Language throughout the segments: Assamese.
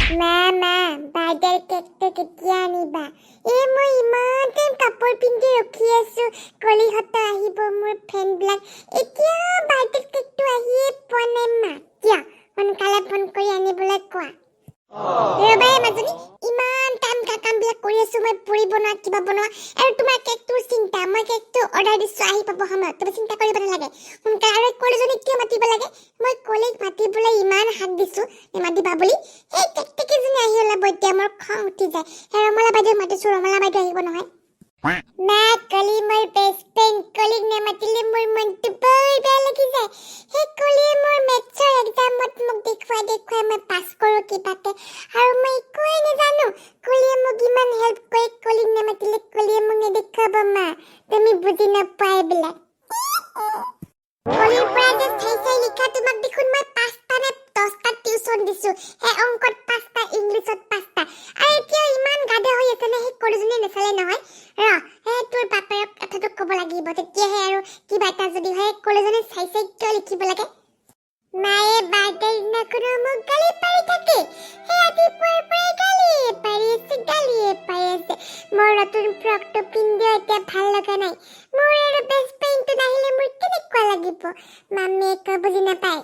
মা, মা, বাৰ্থডেৰ কেকটো কেতিয়া আনিবা? এই মই ইমান টাইম কাপোৰ পিন্ধি ৰখি আছো। কলিহঁত আহিব, মোৰ ফ্ৰেণ্ডবিলাক। এতিয়া বাৰ্থডেৰ কেকটো আহিয়ে পোৱা নাই। মা, কিয় সোনকালে ফোন কৰি আনিবলৈ কোৱা। ৰ'বা এই মাজনী, ইমান কাম কামবিলাক কৰি আছো মই, পুৰি বনোৱা, কিবা বনোৱা আৰু তোমাৰ কেকটোৰ চিন্তা। মই কেকটো অৰ্ডাৰ দিছো, আহি পাব সময়ত, তুমি চিন্তা কৰিব নালাগে। সোনকালে। আৰু কলিজনীক কিয় মাতিব লাগে? মই কলিক মাতিবলৈ ইমান হাক দিছো নেমাতিবা বুলি, সেই কেকটেকীজনী আহি ওলাব। এতিয়া মোৰ খং উঠি যায়। সেই ৰমলা বাইদেউ মাতিছো, ৰমলা বাইদেউ আহিব নহয়। মা, কলি মোৰ বেষ্ট ফ্ৰেণ্ড। কলিক নেমাতিলে মোৰ মনটো বৰ বেয়া লাগি যায়। সেই কলিয়ে মোৰ মেথছৰ এক্সামত মোক দেখুৱাই দেখুৱাই মই পাছ কৰোঁ কিবাকে আৰু মই একোৱেই নাজানো। কলিয়ে মোক ইমান হেল্প কৰে। কলিক নেমাতিলে কলিয়ে মোক নেদেখুৱাব। মা, তুমি বুজি নাপোৱা এইবিলাক। কলিৰ পৰা যে চাই চাই লিখা, তোমাক দেখোন মই পাঁচটা নে 10টা টিউচন দিছো। সেই অংকত পাঁচটা, ইংলিছত পাঁচটা আৰু এতিয়াও ইমান গাধা হৈ আছে নে? সেই কলিজনীয়ে নেচালে নহয়। ৰ, সেই তোৰ বাপেৰক কথাটো ক'ব লাগিব, তেতিয়াহে আৰু কিবা এটা যদি হয়। কলিজনী চাই চাই কিয় লিখিব লাগে? মায়ে বাৰ্থডেৰ দিনাখনো মোক গালি পাৰি থাকে। সেই ৰাতিপুৱাৰ পৰাই গালিয়ে পাৰি আছে, গালিয়ে পাৰি আছে। মোৰ নতুন ফ্ৰকটো পিন্ধিও এতিয়া ভাল লগা নাই। মোৰ আৰু বেষ্ট ফ্ৰেণ্ডটো নাহিলে মোৰ কেনেকুৱা লাগিব? মামীয়ে একো বুজি নাপায়।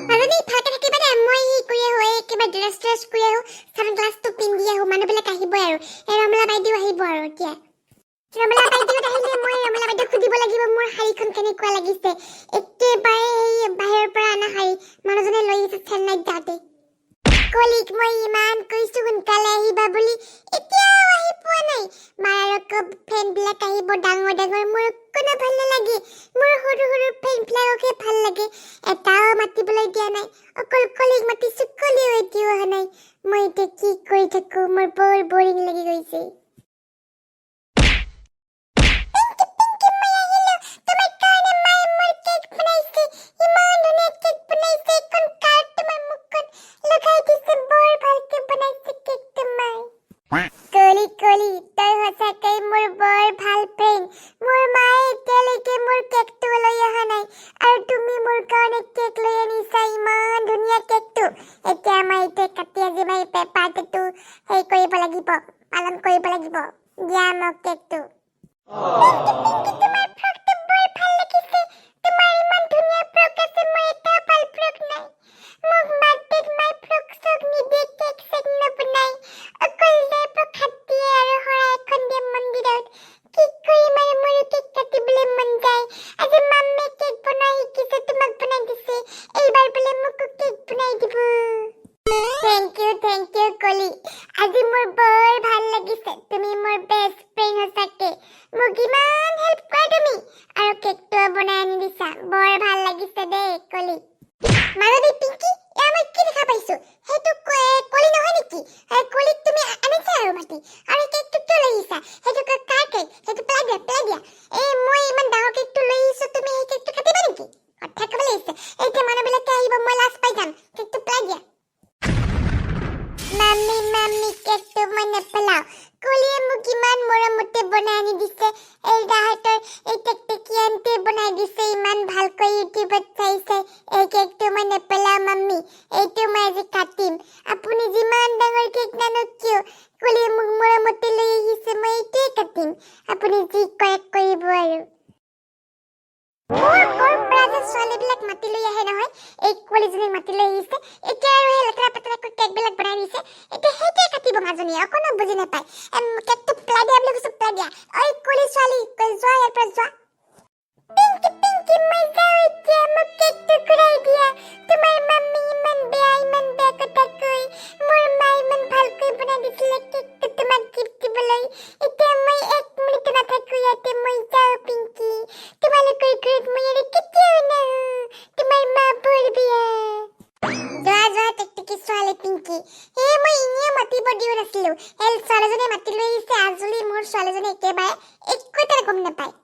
মাজনী, ভালকে থাকিবা দে। মই সেই কৰি আহোঁ, এই কিবা ড্ৰেছ ট্ৰেছ কৰি আহোঁ, চানগ্লাছটো পিন্ধি আহোঁ। মানুহবিলাক আহিবই আৰু, এই ৰমলা বাইদেউ আহিব। আৰু এতিয়া ৰমলা বাইদেউ আহিলে মই ৰমলা বাইদেউক সুধিব লাগিব মোৰ শাৰীখন কেনেকুৱা লাগিছে। একেবাৰে সেই বাহিৰৰ পৰা অনা শাৰী, মানুহজনে লৈ আহিছে চেন্নাইত যাওঁতে। কলিক মই ইমান কৈছো সোনকালে আহিবা বুলি, এতিয়াও আহি পোৱা নাই। মাৰ আকৌ ফ্ৰেণ্ডবিলাক আহিব ডাঙৰ ডাঙৰ, মোৰ কোনো ভাল নালাগে। মোৰ সৰু সৰু ফ্ৰেণ্ডবিলাককে ভাল লাগে। এটাও মাতিবলৈ দিয়া নাই। অকল কলিক মাতিছো, কলিও এতিয়াও অহা নাই। মই এতিয়া কি কৰি থাকো? মোৰ বৰ বৰিং লাগি গৈছে। পিংকি, পিংকি, মই আহিলো। তোমাৰ কাৰণে মায়ে মোৰ কেক বনাইছে। ইমান ধুনীয়া কেক বনাইছে। এখন কাৰ্ড তোমাৰ মুখত লগাই দিছে। বৰ ভালকে বনাইছে কেকটো মায়ে। কলি, কলি, তই সঁচাকৈ মোৰ বৰ ভাল ফ্ৰেণ্ড। মোৰ মায়ে এতিয়ালৈকে মোৰ কেকটো লৈ অহা নাই আৰু তুমি মোৰ কাৰণে কেক লৈ আনিছা, ইমান ধুনীয়া কেকটো। এতিয়া মই এতিয়া কাটি আজি মই বাৰ্থডেটো হেৰি কৰিব লাগিব, পালন কৰিব লাগিব। দিয়া মোক কেকটো। পিংকি, পিংকি, তোমাৰ ফ্ৰকটো বৰ ভাল লাগিছে। তোমাৰ ইমান ধুনীয়া ফ্ৰক আছে, মোৰ এটাও ভাল ফ্ৰক নাই। মোক বাৰ্থডেত মাই ফ্ৰক চক নিদিয়ে, কেক চেক নবনায়, অকল যে প্ৰসাদ দিয়ে আৰু শৰাই এখন দিয়ে মন্দিৰত। কি কৰিম আৰু, মোৰো কেক কাটিবলৈ মন যায়। আজি মাম্মীয়ে কেক বনোৱা শিকিছে, তোমাক বনাই দিছে। এইবাৰ বোলে মোকো কেক বনাই দিব। Thank U, thank U কলি। আজি মোৰ বৰ ভাল লাগিছে। তুমি মোৰ বেষ্ট ফ্ৰেণ্ড সঁচাকে। মোক ইমান হেল্প কৰা তুমি আৰু কেকটো বনাই আনি দিছা। বৰ ভাল লাগিছে দেই কলি। মালতী, পিংকি, এয়া মই কি দেখা পাইছো? সেইটো কলি নহয় নেকি? এই কলিক তুমি আনিছা আৰু মাতি আৰু এই কেকটো কিয় লৈ আহিছা? সেইটো কাৰ কেক? সেইটো পেলাই দিয়া, পেলাই দিয়া। এই মই ইমান ডাঙৰ কেকটো লৈ আহিছো, তুমি সেই কেকটো কাটিবা নেকি? কথা ক'ব লাগিছে। এতিয়া মানুহবিলাকে আহিব, মই লাজ পাই যাম। কেকটো পেলাই দিয়া। মাম্মি, মাম্মি, কেকটো মই নেপেলাওঁ। কলিয়ে মোক ইমান মৰমতে বনাই আনি দিছে। এই তাহাঁতৰ এই টেকটেকী আণ্টিয়ে বনাই দিছে ইমান ভালকৈ ইউটিউবত চাই চাই। এই কেকটো মই নেপেলাওঁ মাম্মি, এইটো মই আজি কাটিম। আপুনি যিমান ডাঙৰ কেক নানক কিয়, কলিয়ে মোক মৰমতে লৈ আহিছে, মই এইটোৱে কাটিম। আপুনি যি কৰে কৰিব। আৰু ক'ৰ ক'ৰ পৰা যে ছোৱালীবিলাক মাতি লৈ আহে নহয়! এই কলিজনীক মাতি লৈ আহিছে। এতিয়া আৰু সেই লেতেৰা পেতেৰাকৈ কেকবিলাক বনাই দিছে। এতিয়া সেইটোৱে কাটিব মাজনীয়ে, অকণো বুজি নাপায়। কেকটো পেলাই দিয়া বুলি কৈছো, পেলাই দিয়া। ঐ কলি ছোৱালী, যোৱা ইয়াৰ পৰা, যোৱা। পিংকি, পিংকি, মই যাওঁ এতিয়া। মোক কেকটো ঘূৰাই দিয়া। তোমাৰ মাম্মি ইমান বেয়া, ইমান বেয়া কথা কৈ। মোৰ মা ইমান ভালকৈ বনাই দিছিলে কেকটো তোমাক গিফ্ট দিবলৈ। এতিয়া মই এক মিনিটো নাথাকো ইয়াতে, মই যাওঁ পিংকি। তোমালোকৰ ঘৰত মই আৰু কেতিয়াও নাহো। তোমাৰ মা বৰ বেয়া। যোৱা, যোৱা টেকটেকী ছোৱালী পিংকি। সেই মই এনেও মাতিব দিয়া নাছিলো। সেই ছোৱালীজনী মাতি লৈ আহিছে। আজলি মোৰ ছোৱালীজনী একেবাৰে একো এটা গম নাপায়।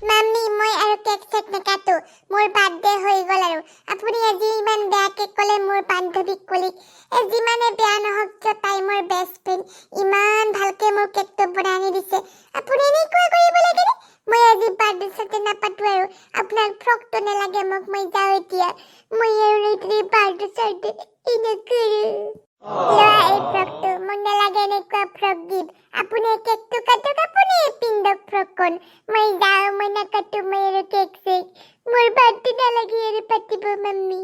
মাম্মি, মই আৰু কেক চেক নেকাটো। মোৰ বাৰ্থডে হৈ গ'ল আৰু আপুনি আজি ইমান বেয়াকে ক'লে মোৰ বান্ধৱীক কলিক। এই যিমানে বেয়া নহওক কিয়, তাই মোৰ বেষ্ট ফ্ৰেণ্ড। ইমান ভালকে মোৰ কেকটো বনাই আনি দিছে, আপুনি এনেকুৱা কৰিব লাগেনে? মই আজি বাৰ্থডে চাৰ্থডে নাপাতো আৰু আপোনাৰ ফ্ৰকটো নালাগে মোক। মই যাওঁ এতিয়া। মই আৰু বাৰ্থডে চাৰ্থডে নকৰোঁ। অকণ। মই যাওঁ, মই নাকাটো মই আৰু কেক চেক। মোৰ বাৰ্থডে নালাগে আৰু পাতিব মাম্মী।